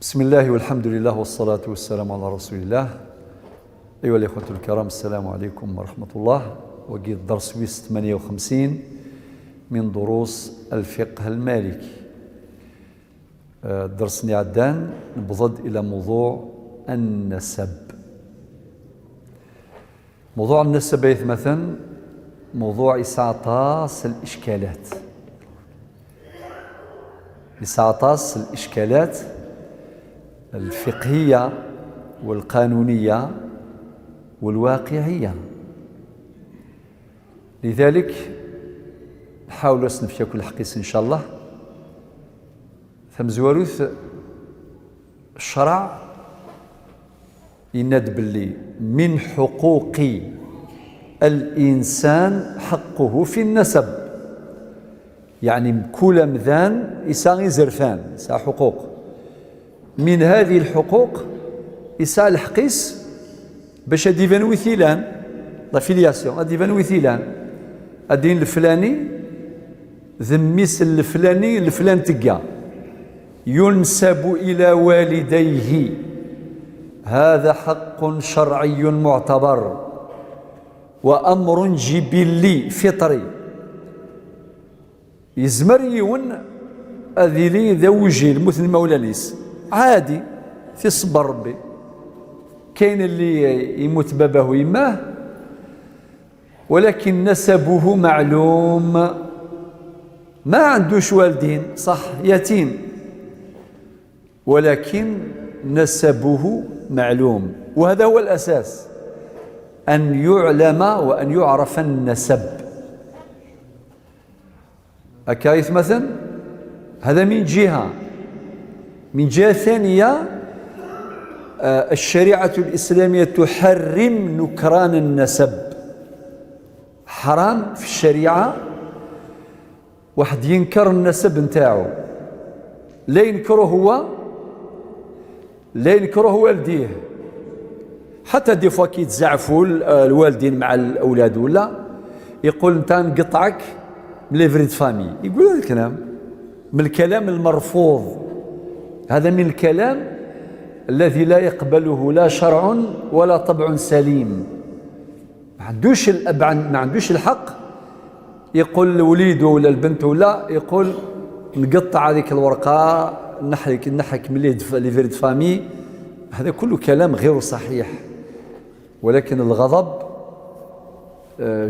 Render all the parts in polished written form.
بسم الله والحمد لله والصلاة والسلام على رسول الله. أيها الإخوة الكرام، السلام عليكم ورحمة الله. وقيد درس ويس 58 من دروس الفقه المالكي. درس نعدان نبضد إلى موضوع النسب. موضوع النسب مثلا موضوع إسعطاس الإشكالات، إسعطاس الإشكالات الفقهية والقانونية والواقعية. لذلك نحاول نفشي كل حقيس إن شاء الله. ثمزواروث الشرع يناد باللي من حقوق الإنسان حقه في النسب، يعني كل مذان يساغي زرفان يسا حقوق. من هذه الحقوق يسا الحقيس باش ديفان وثيلان la filiation، ديفان وثيلان الدين الفلاني ذميس الفلاني الفلان تقا ينسب إلى والديه. هذا حق شرعي معتبر وأمر جبلي فطري. يزمر يون أذيلي ذوجي المثل المولانيس عادي في صبر ربي. كاين اللي يموت باباه ويماه ولكن نسبه معلوم، ما عندوش والدين، صح يتيم، ولكن نسبه معلوم. وهذا هو الأساس، أن يعلم وأن يعرف النسب. أكايث مثلا هذا من جهة. من جهة ثانية، الشريعة الإسلامية تحرم نكران النسب. حرام في الشريعة واحد ينكر النسب نتاعو، لا ينكره هو، لا ينكره والديه. حتى des fois كي يتزعفوا الوالدين مع الاولاد ولا يقول انت نقطعك من livret de famille، يقول هذا الكلام من الكلام المرفوض. هذا من الكلام الذي لا يقبله لا شرع ولا طبع سليم. ما عندوش الاب، ما عندوش الحق يقول لوليده ولا البنت ولا يقول نقطع هذيك الورقه، نحك من livret de famille. هذا كله كلام غير صحيح، ولكن الغضب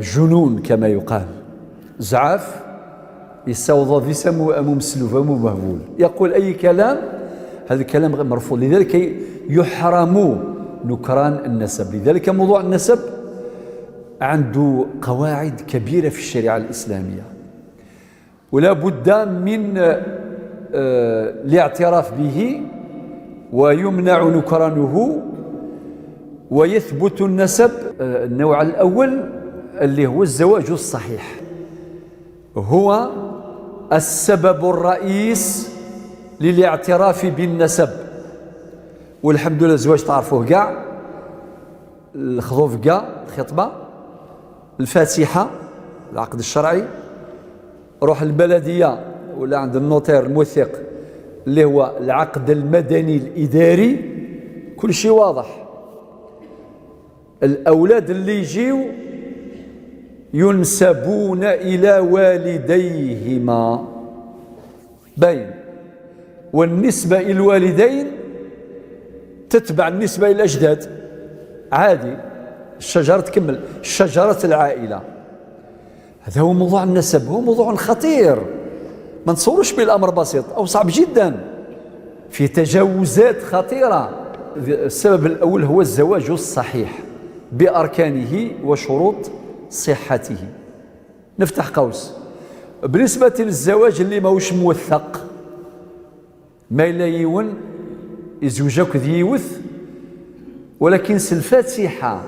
جنون كما يقال. زعاف يستوضى في سمو أمو مسلوف أمو مهبول، يقول أي كلام، هذا الكلام غير مرفوض. لذلك يحرم نكران النسب. لذلك موضوع النسب عنده قواعد كبيرة في الشريعة الإسلامية، ولا بد من الاعتراف به ويمنع نكرانه ويثبت النسب. النوع الأول اللي هو الزواج الصحيح، هو السبب الرئيس للاعتراف بالنسب. والحمد لله الزواج تعرفوه كاع، الخطوف كاع، الخطبة، الفاتحة، العقد الشرعي، روح البلدية ولا عند ال notaire الموثق اللي هو العقد المدني الإداري، كل شيء واضح. الأولاد اللي يجيو ينسبون إلى والديهما باين، والنسبة إلى الوالدين تتبع النسبة إلى الأجداد عادي، الشجرة تكمل شجرة العائلة. هذا هو موضوع النسب، هو موضوع خطير، ما نتصوروش به الأمر بسيط أو صعب جدا، في تجاوزات خطيرة. السبب الأول هو الزواج الصحيح بأركانه وشروط صحته. نفتح قوس بالنسبة للزواج اللي ماهوش موثق، ما إلا يون يزوجك ذيوث ولكن سلفاتحة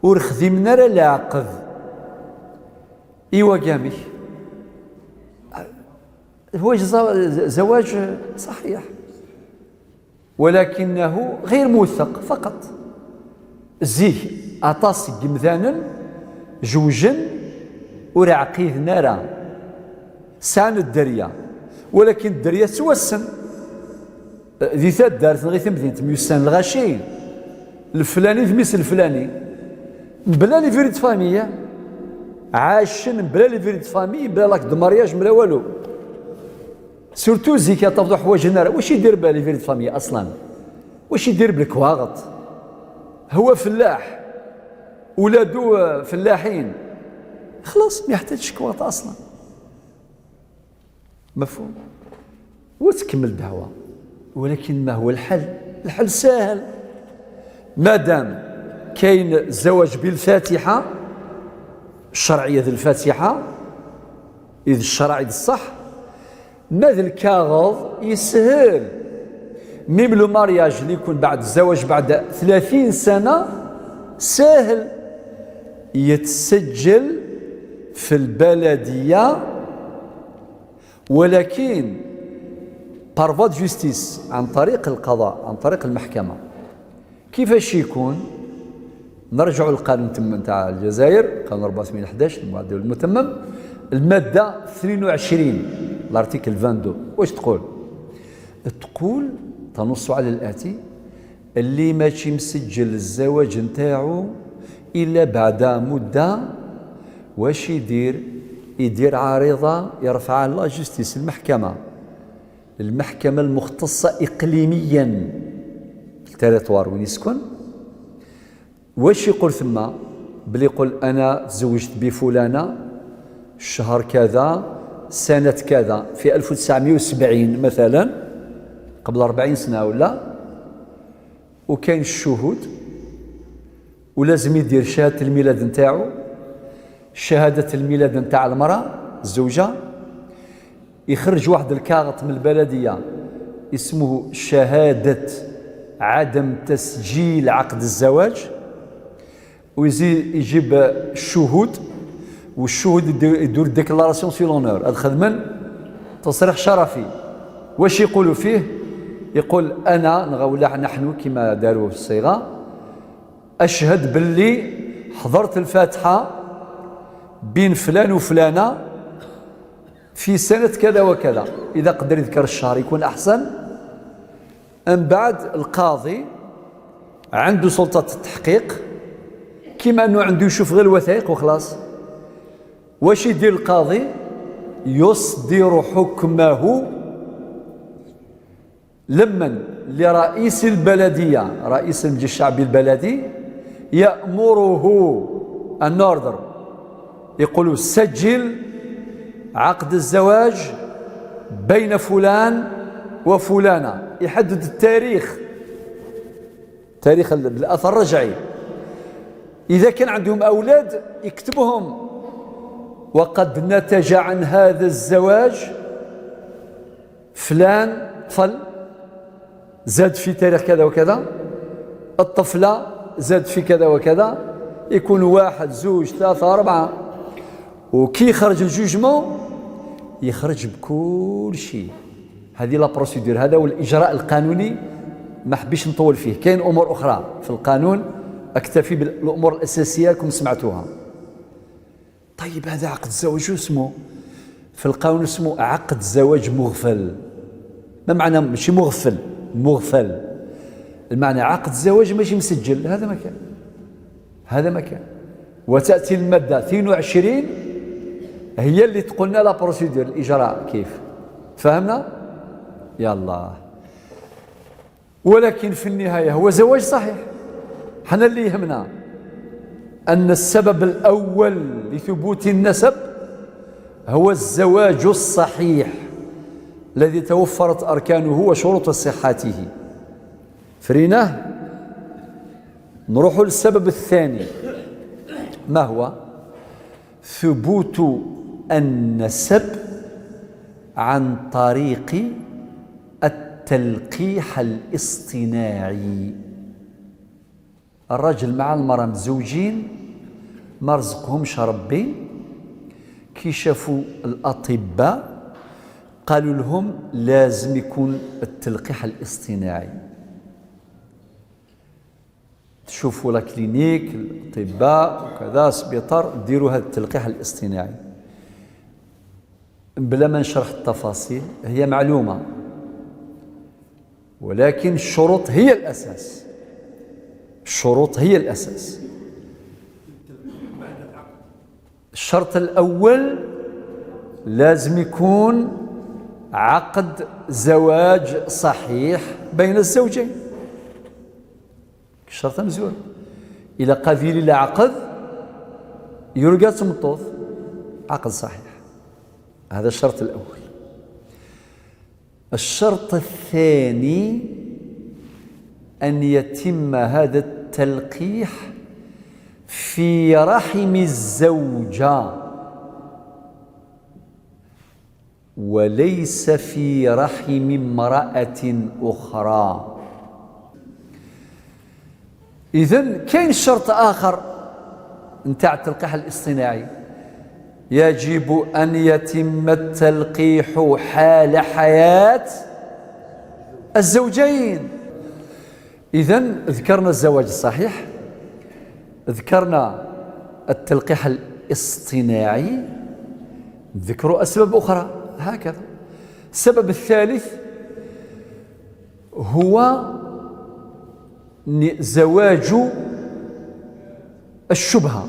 ورخدمنا راه العقد إيوا قامي، هو زواج صحيح ولكنه غير موثق فقط. زيه أطاس جمثانا جوجن ورعقيد نارا سان الدريا، ولكن الدريا توسن. ذي تدارت غير تمدينة ميسان الغاشي الفلاني ذميس الفلاني بلا livret de famille، عاشن بلا livret de famille، بلا l'acte de mariage، بلا والو. surtout زيك تفضح حوايج النار. واش يدير بها livret de famille اصلا؟ واش يدير بالكواغط؟ هو فلاح، ولادو فلاحين، خلاص ما يحتاجش كواغط اصلا. مفهوم؟ وتكمل الدعوه. ولكن ما هو الحل؟ الحل سهل، ما دام كاين الزواج بالفاتحه، الشرعية ذي الفاتحه، اذ الشرع الصح، ماذا الكاغض يسهل. même le mariage اللي يكون بعد الزواج بعد 30 سنة سهل، يتسجل في البلديه، ولكن par voie de justice، عن طريق القضاء، عن طريق المحكمه. كيفاش يكون؟ نرجع للقانون تاع الجزائر، قانون 84 11 المعدل المتمم، المادة 22، l'article 22. واش تقول؟ تقول، تنص على الاتي: اللي ماشي مسجل الزواج نتاعو الا بعد مده، واش يدير؟ يدير عارضه، يرفعها la justice، المحكمه، المحكمة المختصة اقليميا في ال territoire وين يسكن. واش يقول ثم؟ بلي يقول انا تزوجت بفلانه شهر كذا، سنة كذا، في 1970 مثلا، قبل 40 سنة ولا، وكاين الشهود. ولازم يدير شهادة الميلاد نتاعو، شهادة الميلاد نتاع المرأة الزوجة، يخرج واحد الكاغط من البلدية اسمه شهادة عدم تسجيل عقد الزواج، ويزيد يجيب الشهود، والشهود يديروا déclaration sur l'honneur، هذا خدمن تصريح شرفي. واش يقولوا فيه؟ يقول انا ولا نحن، كما داروا في الصيغه، اشهد باللي حضرت الفاتحة بين فلان وفلانه في سنة كذا وكذا. اذا قدر يذكر الشهر يكون احسن. من بعد القاضي عنده سلطة التحقيق، كما انه عنده يشوف غير الوثائق وخلاص. واش يدير القاضي؟ يصدر حكمه لمن؟ لرئيس البلدية، رئيس المجلس الشعبي البلدي، يأمره un ordre، يقول سجل عقد الزواج بين فلان وفلانة، يحدد التاريخ، تاريخ بالأثر الرجعي. إذا كان عندهم أولاد يكتبهم، وقد نتج عن هذا الزواج فلان طفل زاد في تاريخ كذا وكذا، الطفلة زاد في كذا وكذا، يكون واحد، زوج، ثلاثة، أربعة. وكي يخرج ال jugement يخرج بكل شيء. هذه la procédure، هذا هو الإجراء القانوني. ما حبيش نطول فيه، كاين أمور أخرى في القانون، أكتفي بالأمور الأساسية كم سمعتوها. طيب، هذا عقد الزواج شو اسمه في القانون؟ اسمه عقد زواج مغفل. ما معنى ماشي مغفل؟ مغفل المعنى عقد الزواج ماشي مسجل. هذا ما كان، هذا ما كان. وتأتي المادة 22 هي اللي تقولنا la procédure، الإجراء كيف. فهمنا؟ يلا، ولكن في النهاية هو زواج صحيح. حنا اللي يهمنا أن السبب الأول لثبوت النسب هو الزواج الصحيح الذي توفرت أركانه وشروط صحته. فريناه، نروح للسبب الثاني. ما هو؟ ثبوت النسب عن طريق التلقيح الاصطناعي. الرجل مع المرأة مزوجين، ما رزقهمش ربي، كي شافوا الأطباء قالوا لهم لازم يكون التلقيح الاصطناعي. تشوفوا la clinique، الاطباء وكذا، سبيطار، ديروا هذا التلقيح الاصطناعي. بلا ما نشرح التفاصيل، هي معلومه. ولكن الشروط هي الأساس، الشروط هي الأساس. الشرط الأول لازم يكون عقد زواج صحيح بين الزوجين، الشرط مزور. إلى قبيل العقد يرقى تمطوط عقد صحيح، هذا الشرط الأول. الشرط الثاني أن يتم هذا التلقيح في رحم الزوجة وليس في رحم امرأة أخرى. إذن كاين شرط آخر نتاع التلقيح الاصطناعي، يجب أن يتم التلقيح حال حياة الزوجين. إذن ذكرنا الزواج الصحيح، ذكرنا التلقيح الاصطناعي، ذكروا أسباب أخرى هكذا. السبب الثالث هو زواج الشبهة.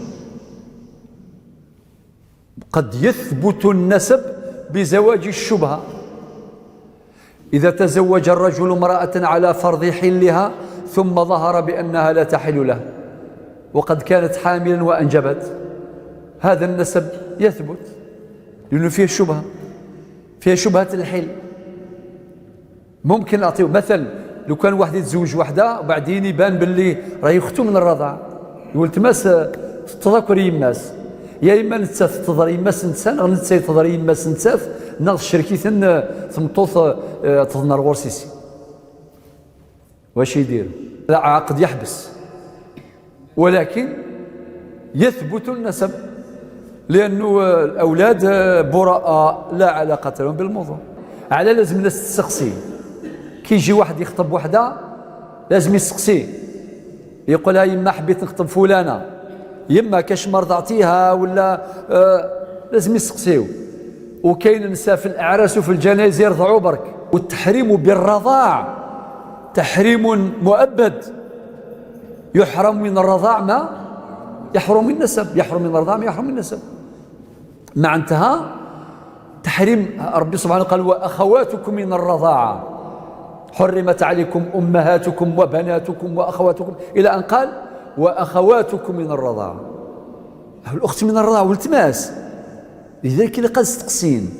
قد يثبت النسب بزواج الشبهة. إذا تزوج الرجل امرأة على فرض حلها ثم ظهر بأنها لا تحل له وقد كانت حاملا وأنجبت، هذا النسب يثبت لأنه فيه شبهة، فيه شبهة الحل. ممكن أعطيه مثل، لو كان واحد يتزوج وحده وبعدين يبان باللي راهي اختو من الرضاعة، يقول تماس تذكر يماس، يا اما نتا تضر يماس نتا نغ نتا تضر يماس نتا نغ شركيثن ثمطوط تضنر غورسيسي. واش يدير؟ لا عقد يحبس، ولكن يثبت النسب لأنه الأولاد براء لا علاقة لهم بالموضوع. على لازم الناس تسقسي، كي يجي واحد يخطب وحده لازم يسقسي، يقول لها يما حبيت نخطب فلانه، يما كاش ما رضعتيها ولا لازم يسقسيو. وكاين نساء في الاعراس وفي الجنائز يرضعوا برك. والتحريم بالرضاع تحريم مؤبد، يحرم من الرضاع ما يحرم النسب، يحرم من الرضاع ما يحرم النسب. معناتها تحريم ربي سبحانه قال واخواتكم من الرضاعة حرمت عليكم امهاتكم وبناتكم واخواتكم، الى ان قال واخواتكم من الرضاعة. الاخت من الرضاعة والتماس. لذلك اللي قال تقسيم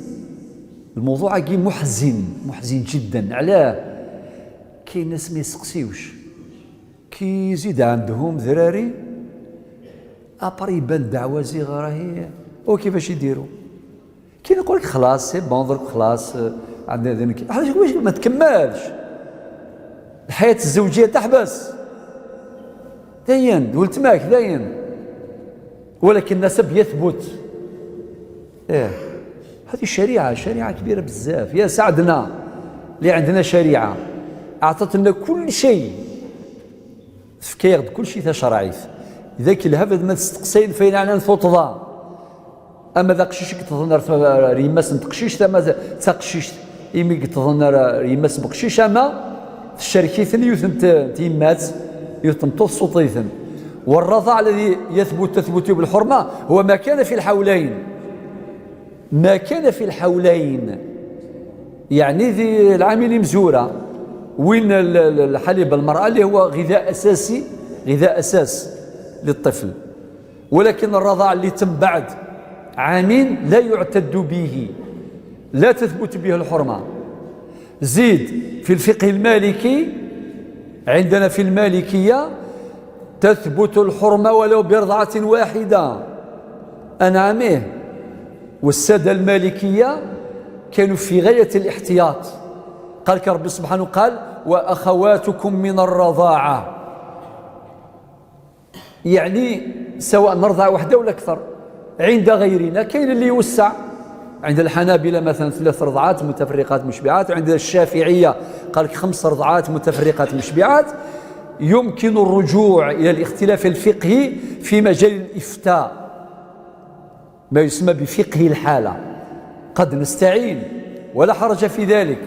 الموضوع كي محزن، محزن جدا. علاه؟ كاين ناس ما يسقسيوش، كي يزيد عندهم ذراري après يبان دعوه زيغه راهي وكيفاش يديروا؟ كاين يقول لك خلاص c'est bon درك خلاص عندنا علاش واش ما تكملش الحياة الزوجية، تحبس داين ولتماك داين، ولكن النسب يثبت. ايه هذه شريعة، شريعة كبيرة بزاف. يا سعدنا اللي عندنا شريعة اعطت لنا كل شيء، فكيغد كل شيء تشرعيث. ذاك الهفد ما تستقسين فين على نثوطضا. اما ذا قشيش كتظن ريماس نتقشيش، اما تقشيش إمي كتظن ريماس بقشيش، اما الشركيثن يوثن تيمات يوثن تصوتيثن. والرضاع الذي يثبت تثبت بالحرمة هو ما كان في الحولين، ما كان في الحولين، يعني ذي العامل مزورة وين الحليب المرأة اللي هو غذاء أساسي، غذاء أساس للطفل. ولكن الرضاع اللي تم بعد عامين لا يعتد به، لا تثبت به الحرمة. زيد في الفقه المالكي عندنا في المالكية تثبت الحرمة ولو برضعة واحدة. أنعمه. والسادة المالكية كانوا في غاية الاحتياط. قال ربي سبحانه قال وأخواتكم من الرضاعة، يعني سواء نرضع واحدة ولا أكثر. عند غيرنا كاين اللي يوسع، عند الحنابلة مثلا 3 رضعات متفرقات مشبعات، وعند الشافعية قال لك 5 رضعات متفرقات مشبعات. يمكن الرجوع إلى الاختلاف الفقهي في مجال الإفتاء، ما يسمى بفقه الحالة، قد نستعين ولا حرج في ذلك.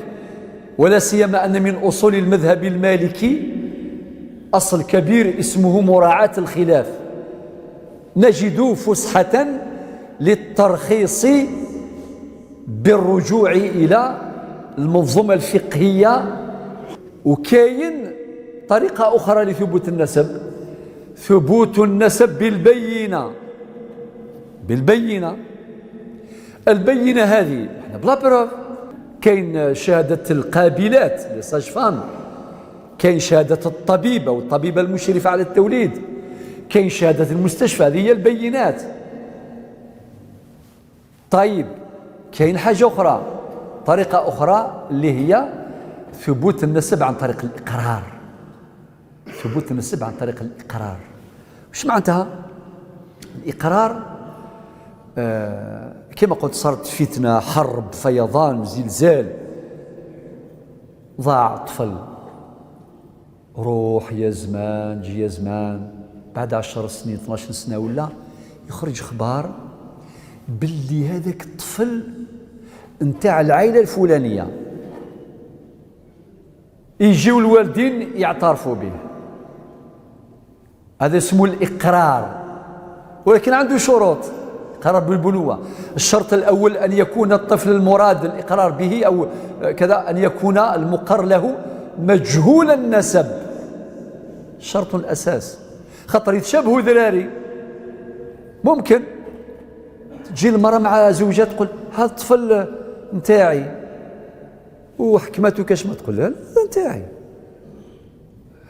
ولا سيما أن من أصول المذهب المالكي أصل كبير اسمه مراعاة الخلاف، نجد فسحة للترخيص بالرجوع إلى المنظومة الفقهية. وكاين طريقة أخرى لثبوت النسب، ثبوت النسب بالبينة. بالبينة، البينة هذه احنا ب la preuve. كاين شهادة القابلات les sages-femmes، كاين شهادة الطبيبة والطبيبة المشرفة على التوليد، كاين شهادة المستشفى، هذه هي البينات. طيب كاين حاجة أخرى، طريقة أخرى اللي هي ثبوت النسب عن طريق الإقرار. ثبوت النسب عن طريق الإقرار، وش معناتها؟ الإقرار كما قلت صارت فتنة، حرب، فيضان، زلزال، ضاع طفل، روح يا زمان جي يا زمان، بعد 10 سنين 12 سنة ولا يخرج خبار باللي هذاك الطفل نتاع العائلة الفلانية، يجيو الوالدين يعترفوا به، هذا اسمه الإقرار. ولكن عنده شروط، إقرار بالبنوة. الشرط الأول أن يكون الطفل المراد الإقرار به أو كذا، أن يكون المقر له مجهول النسب، شرط الأساس، خاطر يتشابهوا ذراري. ممكن تجي المرأة مع زوجها تقول هذا الطفل نتاعي، وحكمته كاش ما تقول لها نتاعي،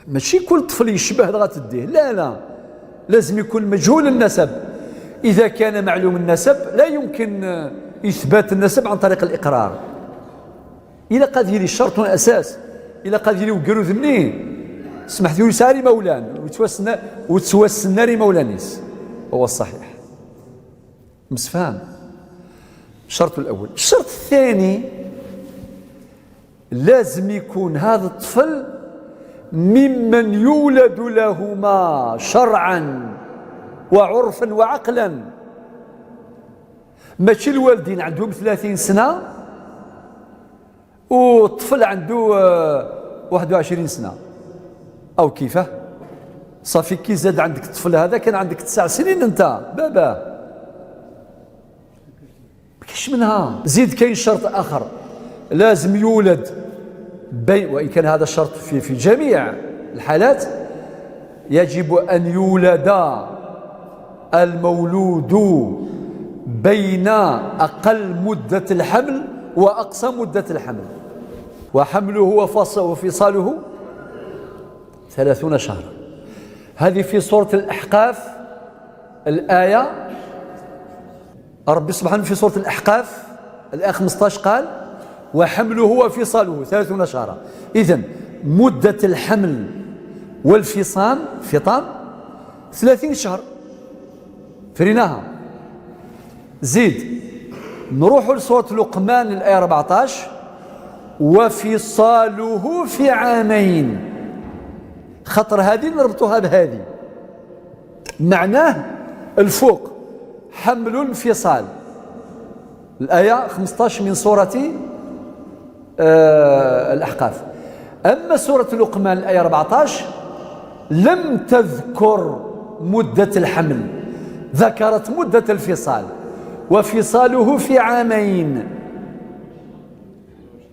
ماشي كل طفل يشبه غتديه، لا لا، لازم يكون مجهول النسب. إذا كان معلوم النسب لا يمكن إثبات النسب عن طريق الإقرار. إلى قد شرط أساس، إلى قد يلي وقرو ذني سمحت يساري مولان وتوسنا مولانيس، هو الصحيح مسفهم. الشرط الأول. الشرط الثاني لازم يكون هذا الطفل ممن يولد لهما شرعا وعرفا وعقلا. ماشي الوالدين عندهم 30 سنة والطفل عنده 21 سنة أو كيفه، صافي كي زاد عندك الطفل هذا كان عندك 9 سنين أنت بابا، ما كاينش منها. زيد كاين شرط آخر، لازم يولد بين، وإن كان هذا الشرط في جميع الحالات، يجب أن يولد المولود بين أقل مدة الحمل وأقصى مدة الحمل، وحمله وفصاله 30 شهرا. هذه في سورة الأحقاف الآية، ربي سبحانه في سورة الأحقاف الآية 15 قال وحمله وفصاله 30 شهرا. إذن مدة الحمل والفصام فطام 30 شهر، فريناها. زيد نروح لسورة لقمان الآية 14 وفصاله في عامين، خطر هذه نربطها بهذه، معناه الفوق حمل انفصال. الآية 15 من سورة الأحقاف. أما سورة لقمان الآية 14 لم تذكر مدة الحمل، ذكرت مدة الفصال، وفصاله في عامين.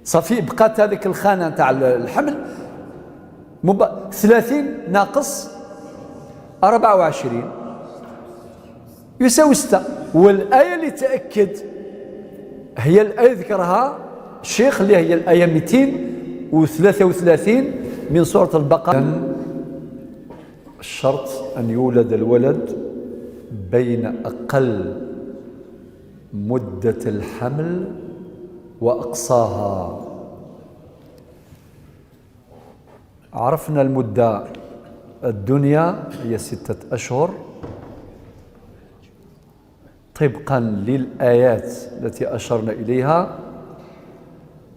صافي بقات هذيك الخانة تاع الحمل 30 ناقص 24 يساوي 6. والآية اللي تأكد هي الآية ذكرها الشيخ اللي هي الآية 233 من سورة البقرة. الشرط أن يولد الولد بين أقل مدة الحمل وأقصاها. عرفنا المدة الدنيا هي 6 أشهر طبقا للآيات التي أشرنا إليها،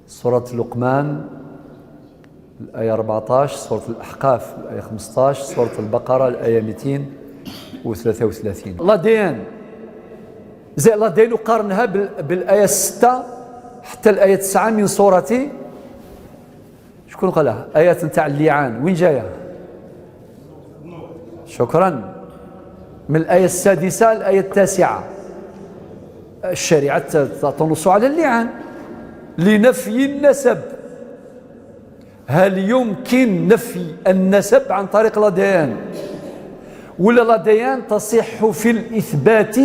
سورة لقمان الآية 14، سورة الأحقاف الآية 15، سورة البقرة الآية 233. l'ADN زي l'ADN وقارنها بالآية 6 حتى الآية 9 من سورة شكون قالها؟ ايات نتاع اللعان وين جايه؟ شكرا. من الايه 6 الايه 9. الشريعه تنص على اللعان لنفي النسب. هل يمكن نفي النسب عن طريق l'ADN؟ ولا l'ADN تصح في الاثبات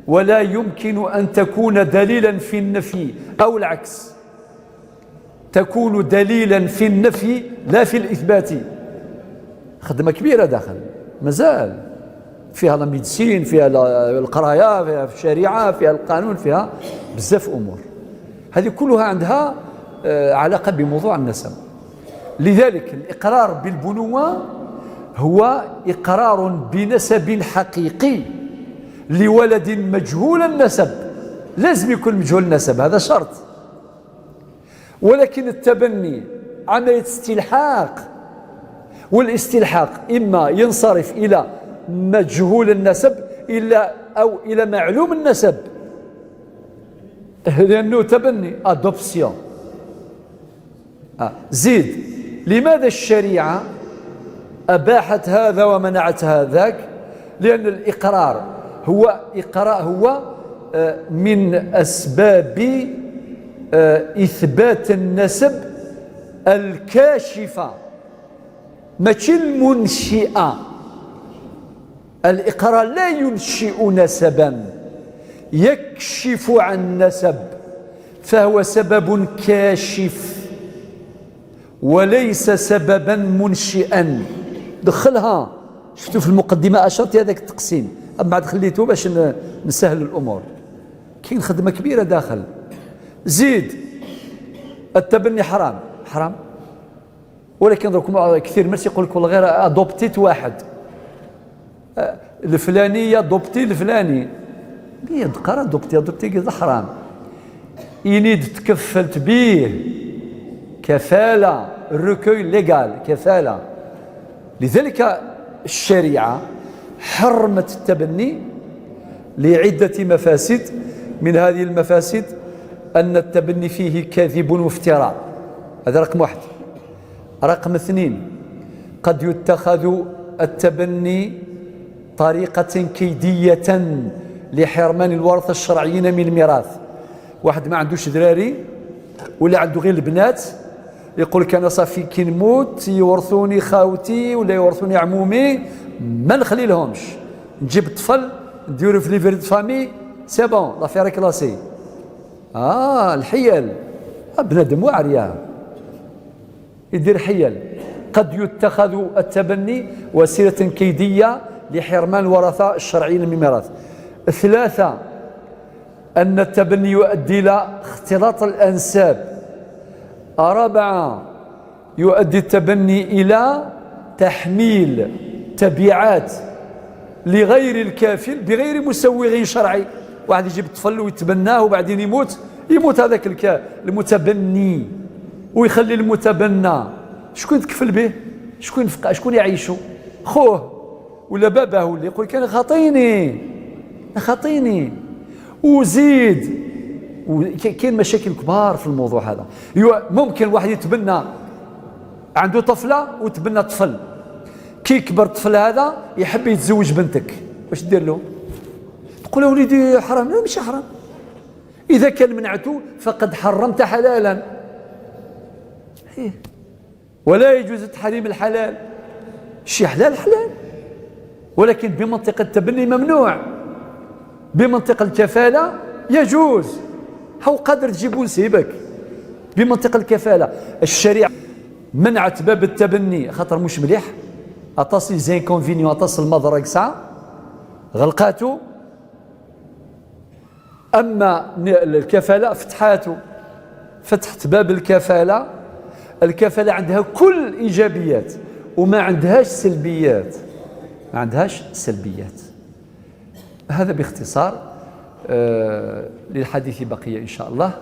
ولا يمكن ان تكون دليلا في النفي، او العكس، تكون دليلا في النفي لا في الاثبات؟ خدمه كبيره داخل، مازال فيها la médecine، فيها القرايه، فيها الشريعه، فيها القانون، فيها بزاف امور. هذه كلها عندها علاقه بموضوع النسب. لذلك الاقرار بالبنوه هو اقرار بنسب حقيقي لولد مجهول النسب. لازم يكون مجهول النسب، هذا شرط. ولكن التبني عملية استلحاق، والاستلحاق إما ينصرف إلى مجهول النسب إلا أو إلى معلوم النسب، لأنه تبني، adoption. زيد، لماذا الشريعة أباحت هذا ومنعت هذاك؟ لأن الإقرار هو إقرار، هو من أسباب إثبات النسب الكاشفة، ماشي المنشئة. الإقرار لا ينشئ نسبا، يكشف عن نسب، فهو سبب كاشف وليس سببا منشئا. دخلها، شفتوا في المقدمة أشرت هذاك التقسيم، بعد خليته باش نسهل الأمور. كاين خدمة كبيرة داخل. زيد، التبني حرام، حرام، ولكن درك كثير من الناس يقول لك والله غير adoptيت واحد، الفلاني adopté الفلاني. قرا adopté، adopté حرام. ينيد تكفلت به كفالة، recueil légal، كفالة. لذلك الشريعة حرمت التبني لعدة مفاسد. من هذه المفاسد أن التبني فيه كذب وافتراء، هذا رقم واحد. رقم اثنين، قد يتخذ التبني طريقة كيدية لحرمان الورثة الشرعيين من الميراث. واحد ما عندوش ذراري ولا عنده غير البنات، يقول لك انا صافي كي نموت يورثوني خاوتي ولا يورثوني عمومي، ما نخلي لهمش، نجيب الطفل نديرو في livret de famille، c'est bon، l'affaire classée. الحيل، بنادم واعر يا يدير حيل. قد يتخذ التبني وسيلة كيدية لحرمان الورثة الشرعيين من الميراث. ثلاثة، أن التبني يؤدي إلى اختلاط الأنساب. أربعة، يؤدي التبني إلى تحميل تبعات لغير الكافل بغير مسوغ شرعي. واحد يجيب طفل ويتبناه وبعدين يموت، يموت هذاك المتبني ويخلي المتبنى، شكون يتكفل به؟ شكون يعيشو؟ خوه ولا باباه، ولا يقول لك انا خاطيني خاطيني. وزيد كاين مشاكل كبار في الموضوع هذا. ممكن واحد يتبنى، عنده طفله وتبنى طفل، كي يكبر الطفل هذا يحب يتزوج بنتك، واش دير له؟ تقول له وليدي حرام. لا، مش حرام. اذا كان منعته فقد حرمت حلالا، إيه؟ ولا يجوز تحريم الحلال. الشيء حلال حلال، ولكن بمنطق التبني ممنوع، بمنطق الكفالة يجوز. هو قادر تجيبو نسيبك بمنطق الكفالة. الشريعة منعت باب التبني خاطر مش مليح، أطاس les inconvénients، أطاس المضرة ساعة غلقاتو. أما الكفالة فتحاتو، فتحت باب الكفالة. الكفالة عندها كل إيجابيات وما عندهاش سلبيات، ما عندهاش سلبيات. هذا باختصار، للحديث بقية إن شاء الله.